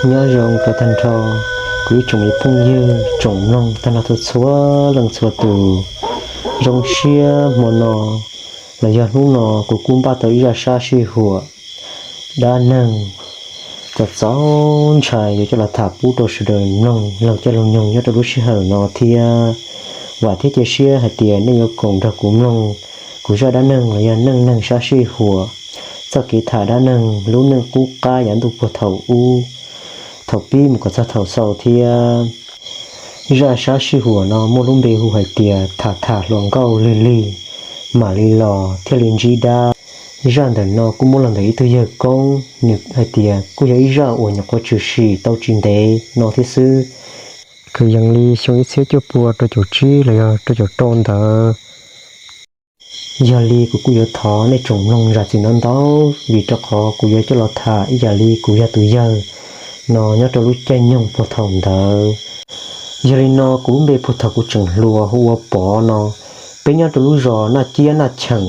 Nyob zoo rau tag nrho kuv ib tsoom me phooj ywg tsoom mloog tag nrho txhua txhua leej txhua tus. Zoo siab hmo no los yog hnub no kuv kuj npaj tau ib zaj sab sij huam dab neeg txaus txaus ntshai yuav coj los tham pub rau sawv daws mloog laug caij laug nyoog nyob rau lub sij hawm no thiab. Vam thiab cia siab hais tias nej yuav koom nrog kuv mloog kuv zaj dab neeg los yog neej neeg sab sij huam, txoj kev tham dab neeg lub neej qub qab yav ntuj puag thaum ub, thaum pib mus kom txog thaum xaus thiab. Zaj sab sij huam no muaj lub npe hu hais tias tham tham hluas nkauj lig lig mam li los thiaj li ntsib dab. Zaj ntawm no kuj muaj los ntawm ib tug yawg koob, nws hais tias kuj yog ib zaj uas nyuam qhuav tshwm sim tau tsis ntev no thiab xwb, kwv yees li xyoo ib txhiab cuaj pua rau caum tsib los yog rau caum rau ntawd. Yog li kuv kuj yuav thov nej tsoom mloog zam txim ntau ntau, vim rau qhov kuv yuav coj los tham ib yam li kuv yog tus yawg no nyob rau lub caij nyoog puag thaum ntawd. Yog li no kuv lub npe puag thaum kuv tseem hluas hu ua Pov no. Peb nyob rau lub zos Naj Ciab Naj Cheem.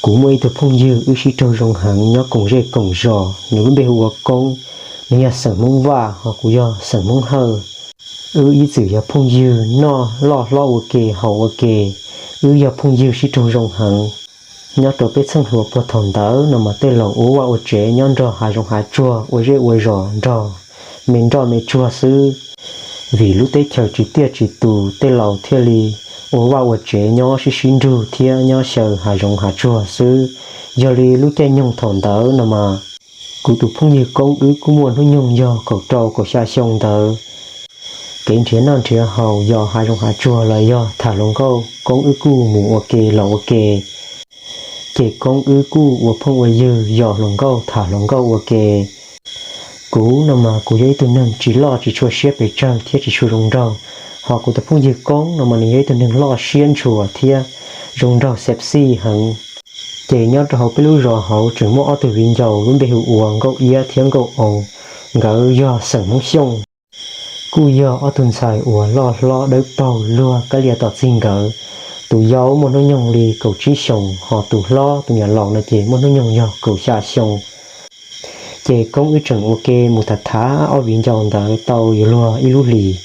Kuv muaj ib tug phooj ywg wb sib raug zoo heev nyob koom zej koom zos, nws lub npe hu ua Koob. Nws yog xeem Hmoob Vaj ho kuv yog xeem Hmoob Hawj. Wb ib txwm yog phooj ywg noj loj hlob ua ke haus ua ke, wb yog phooj ywg sib raug zoo heev. Nyob rau peb txheej hluas puag thaum ntawd no mas tej laus ua vaj ua tsev nyob nrog hav zoov hav tsuag ua zej ua zos nrog me nroj me tsuag xwb. Vim lub teb chaws tsis tiaj tsis tus tej laus thiaj li ua vaj ua tsev nyob sib sib nrug thiab nyob xyaw hav zoov hav tsuag xwb. Yog li lub caij nyoog thaum ntawd no mas kuv tus phooj ywg Koob wb kuj muaj hnub nyoog yog kaum rau kaum xya xyoo ntawd. Kev nrhiav noj nrhiav haus yos hav zoov hav tsuag los yog tham hluas nkauj Koob wb kuj mus ua ke los ua ke. Ces Koob wb kuj ua phooj ua ywg yos hluas nkauj tham hluas nkauj ua ke. Kuv no mas kuv yog ib tug neeg tsis loj tsis tshua siab pes tsawg thiab tsis tshua zoo nraug, ho kuv tus phooj ywg Koob no mas nws yog ib tug neeg loj siab ntshua thiab zoo nraug sexy heev. Ces nyob rau hauv peb lub zos hauv tseem muaj ob tug viv ncaus lub npe hu ua Nkauj Iab thiab Nkauj Oo, nkawd yog xeem Hmoob Xyooj. Kuj yog ob tug ntxhais uas loj hlob dawb paug luag kab lia tom txij nkawd. Tus yau muaj hnub nyoog li kaum tsib xyoos, ho tus hlob tus niam laus no ces muaj hnub nyoog yog kaum xya xyoo. Ces Koob wb tseem ua ke mus tham tham ob viv ncaus ntawd tau yuav luag ib lub hlis.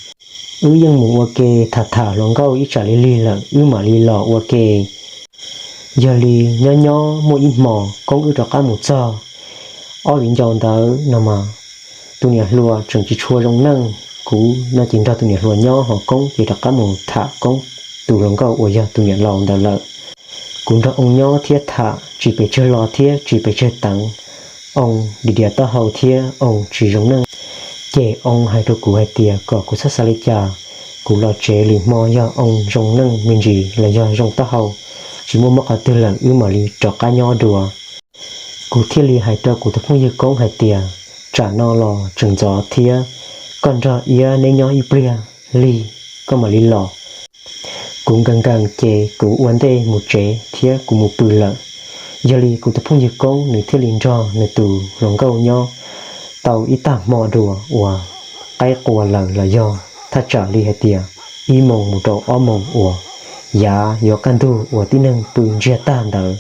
Wb yeej mus ua ke tham tham hluas nkauj ib tsam li lig lawm wb mam li los ua ke. Yog li nyob nyob muaj ib hmo Koob wb rov qab mus txog ob viv ncaus ntawd no mas tus niam hluas tseem tsis tshua zoo neej. Kuv no ces nrog tus niam hluas nyob, ho Koob ces rov qab mus tham Koob tus hluas nkauj uas yog tus niam laus ntawd lawm. Kuv nrog Oo nyob thiab tham tsis pes tsawg lo thiab tsis pes tsawg teev. Oo dim diav taub hau thiab Oo tsis zoo neej, ces Oo hais rau kuv hais tias kom kuv txhob xav li cas, kuv los tsev lwm hmo yog Oo zoo neej me ntsis los yog zoo taub hau, tsis muaj mob qhov twg lawm wb mam li rov qab nyob dua. Kuv thiaj li hais rau kuv tus phooj ywg Koob hais tias, tsam no los tseem ntxov thiab, koj nrog Iab neb nyob ib pliag lig koj mam li los. Kuv nkees nkees ces kuv ua ntej mus tsev thiab kuv mus pw lawm. Yog li kuv tus phooj ywg Koob nws thiaj li nrog nws tus hluas nkauj nyob tau ib tag hmo dua uas qaib qua lawm los yog thaj tsam li hais tias ib moos mus rau ob moos uas yav yuav kaj ntug uas tib neeg pw ntsiag tag ntawd.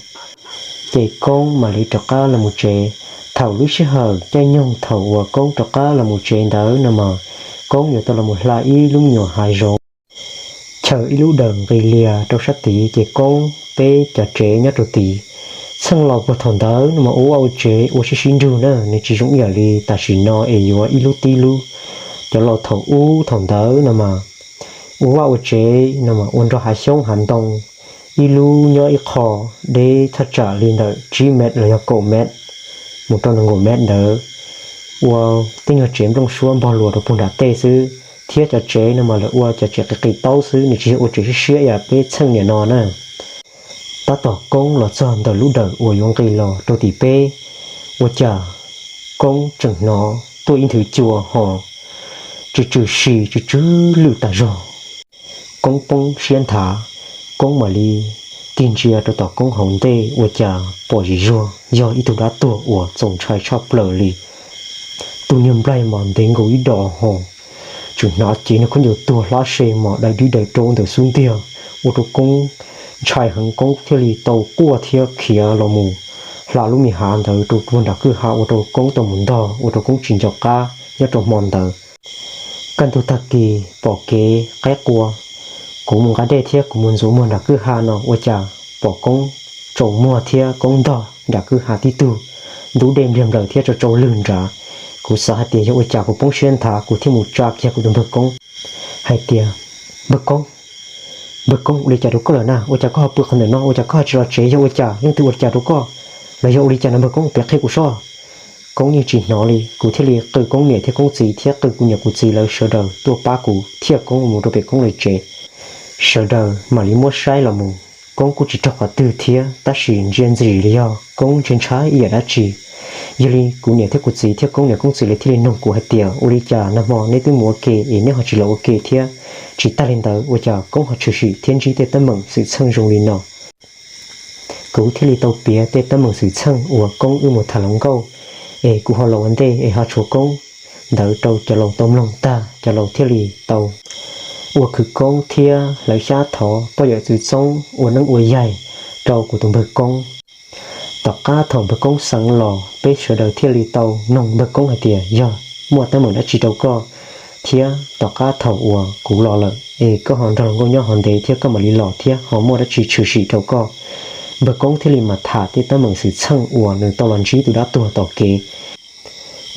Ces Koob mam li rov qab los mus tsev. Thaum lub sij hawm caij nyoog thaum uas Koob rov qab los mus tsev ntawd no mas Koob yuav tau los mus hla ib lub me nyuam hav zoov, chaws ib lub dawm nqis lias rau sab tid ces Koob peb cov tsev nyob rau tid. Txheej laus puag thaum ntawd no mas ua vaj ua tsev ua sib sib nrug na, nws tsis zoo ib yam li tam sim no es yuav ib lub tib lub. Cov laus thaum ub thaum ntawd no mas ua vaj ua tsev no mas ua nrog hav xyoob hav ntoo, ib lub nyob ib qho, deb thaj tsam li ntawm tsib mev los yog kaum mev mus rau nees nkaum mev ntawd, ua tej nyuag tsev nplooj suab npog luas rau puag nram tej xwb, thiab cov tsev no mas lawv ua cov tsev qis qis taub xwb, nws tsis yog ua tsev siab siab ib yam peb txheej niam no na. Tab tom Koob los txog ntawm lub dawm uas yuav nqis los rau tim peb, ua cas Koob tseem hnov tuaj ib nthwv cua ho tsw tsw si tsw tsw lwj tas zog. Koob poob siab nthav, Koob mam li tig ntsia rau tom Koob hauv ntej ua cas pom zim zuag yog ib tug dab tuag uas txaus ntshai tshaj plaws li. Tus niag nplaig mas ntev nkaus ib dos ho, tseem hnav cev niag khaub ncaws tuag hlab se mas dai dib dai daub ntawm xub ntiag, ua rau Koob ntshai heev, Koob thiaj li tau quaj thiab khiav los mus hla lub me hav ntawd rau puag nram kwj ha ua rau Koob tau mus ntog ua rau Koob tsis nco qab. nyob rau hmo ntawd. Kaj ntug tag kis pom kev qaib qua, kuv mus nqa dej thiab kuv mus ntxuav muag nram kwj ha no ua cas pom Koob tsaus muag thiab Koob ntog nram kwj ha tib tug ntub dej npliag nplaws thiab tsau tsau lwg nrad. Kuv xav hais tias yog ua cas kuv poob siab nthav kuv thiaj mus tsa kiag kuv tus npawg Koob hais tias, Npawg Koob, npawg Koob, ua li cas rau koj lawm na? Ua cas koj ho pw qhov ntawm no? Ua cas koj ho tsis los tsev? Yog ua cas? Leej twg ua li cas rau koj? Los yog ua li cas no npawg Koob? Piav qhia kuv soj. Koob yeej tsis hnov li, kuv thiaj li qw Koob niam thiab Koob txiv thiab qw kuv niam kuv txiv lawv sawv daws tuaj pab kuv thiaj Koob mus rau pem Koob lawv tsev. Sawv daws mam li muab saib los mus, Koob kuj tsis raug qhov twg thiab, tab sis ntsia ntxim li yog Koob ntshai ntshai ib yam dab tsi. Yog li kuv niam thiab kuv txiv thiab Koob niam Koob txiv lawv thiaj li nug kuv hais tias, Ua li cas nag hmo neb twb mus ua ke es neb ho tsis los ua ke thiab? Tsis tag li ntawd ua cas Koob ho tshwm sim thiab ntsib tej teeb meem xwm txheej zoo li no? Kuv thiaj li tau piav tej teeb meem xwm txheej uas Koob wb mus tham hluas nkauj, es kuv ho los ua ntej es ho tshuav Koob ntawd rau cov laus tau mloog tag, cov laus thiaj li tau ua khwv koob thiab hlawv xyab thov poj yawm txwv txoob ua neeb ua yaig rau kuv tus npawg Koob. Tom qab thaum npawg Koob xeev los, peb sawv daws thiaj li tau noog npawg Koob hais tias, Yog muaj teeb meem dab tsi rau koj? Thiab tom qab thaum uas kuv los lawm es koj ho nrog luag nkauj nyob hov ntev thiab koj mam li los thiab ho muaj dab tsi tshwm sim rau koj? Npawg Koob thiaj li mam tham tej teeb meem xwm txheej uas nws tau los ntsib tus dab tuag tom kev,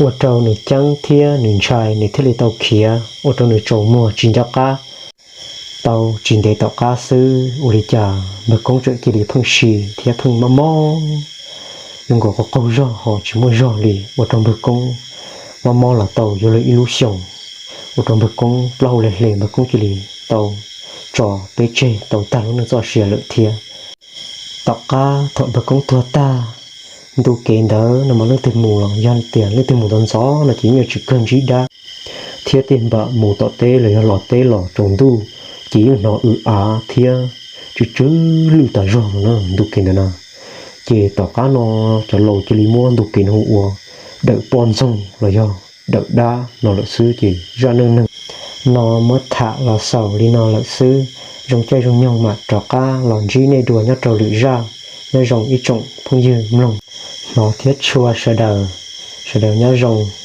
ua rau nws ceeb thiab nws ntshai, nws thiaj li tau khiav, ua rau nws tsaus muag tsis nco qab. Tau tsis ntev tom qab xwb ua li cas npawg Koob txawm cia li pheej si thiab pheej mob mob, zoo nkaus qaug qaug zog ho tsis muaj zog li, ua rau npawg Koob mob mob los tau yuav luag ib lub xyoos, ua rau npawg Koob plaub hau hle hle, npawg Koob cia li tau tso peb tseg tau tag lub neej txoj sia lawm thiab. Tom qab thaum npawg Koob tuag tag, ntu kev ntawd no mas leej twg mus los yog tias leej twg mus ntxov ntxov no ces yeej yuav tsis kawg ntsib dab, thiab tej npam mus tom teb los yog los teb los tsaus ntuj ces yeej hnov w av thiab tsw tsw lwj tas zog no na ntu kev ntawd na. Ces tom qab no cov laus cia li muab ntu kev no hu ua dawm poj ntxoog los yog dawm dab no lawm xwb ces zaj neej neeg no muab tham los xaus li no lawm xwb. Zoo caij zoo nyoog mam rov qab los ntsib nej dua nyob rau lwm zaj. Nyob zoo ib tsoom phooj ywg mloog, hnov thiab tshua sawv daws, sawv daws nyob zoo.